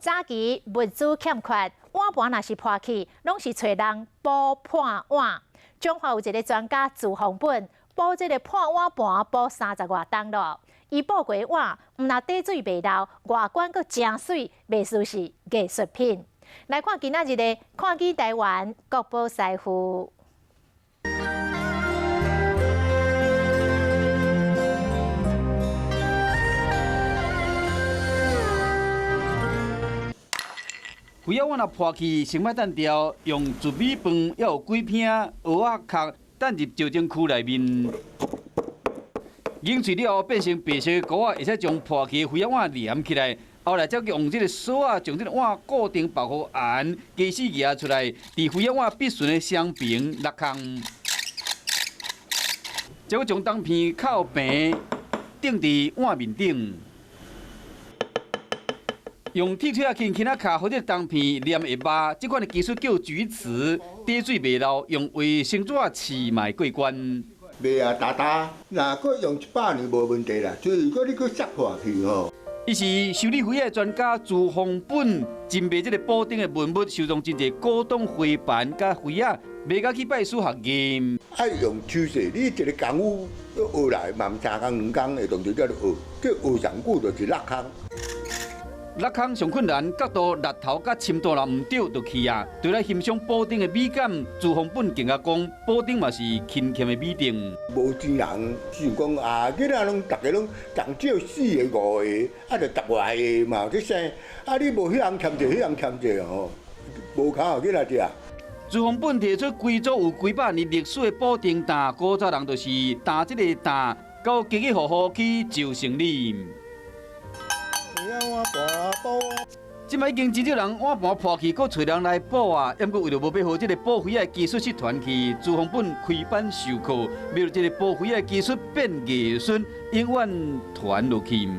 早期物資欠缺，碗盤若是破去，攏是揣人補破碗。彰化有一个專家朱宏本，補這个破碗盤補三十外冬咯。伊補過碗，毋但底水袂漏，外觀閣誠媠，袂輸是藝術品。來看今仔日的看見台灣國寶師傅。肥仔碗若破去，先莫擲掉，用糯米飯，猶有幾片蚵仔殼，擲入酒精區內面，凝水了後變成白色的糊仔，會使將破去的肥仔碗黏起來。後來才用這个鎖仔將這个碗固定縛予絚，機器夯出來，佇肥仔碗筆順的雙爿落空，才閣將銅片扣平，釘佇碗面頂。用鐵錘仔輕輕仔敲，予這个銅片黏會肉，這款的技術叫鈖瓷，底水袂漏，用衛生紙試嘛會過關。袂啊，焦焦，若閣用100年無問題啦。所以如果你閣摔破去吼。伊是修理肥仔的專家朱宏本，真賣這个補丁的文物，收藏真濟古董花盤佮肥仔，賣甲去拜師學藝。愛用手勢，你一个功夫學來嘛，毋三工兩工會當就遮就學，這學上久就是六空。落空上困難，角度、力頭佮深度若毋對，就去啊。除了欣賞補丁的美感，朱宏本更加講，補丁嘛是勤儉的美德。無錢人想講啊，囡仔攏逐个攏仝少四个五个，啊，就十外个嘛，去生。啊，你無彼項欠債，彼項欠債吼，無跤予囡仔食。朱宏本提出規組有幾百年歷史的補丁擔，古早人就是擔這个擔，到家家戶戶去做生理。這擺已經真少人碗盤破去，閣揣人來補啊。毋過為著無欲予這个補肥仔的技術失傳去，朱宏本開班授課，欲予這个補肥仔的技術變藝術，永遠傳落去。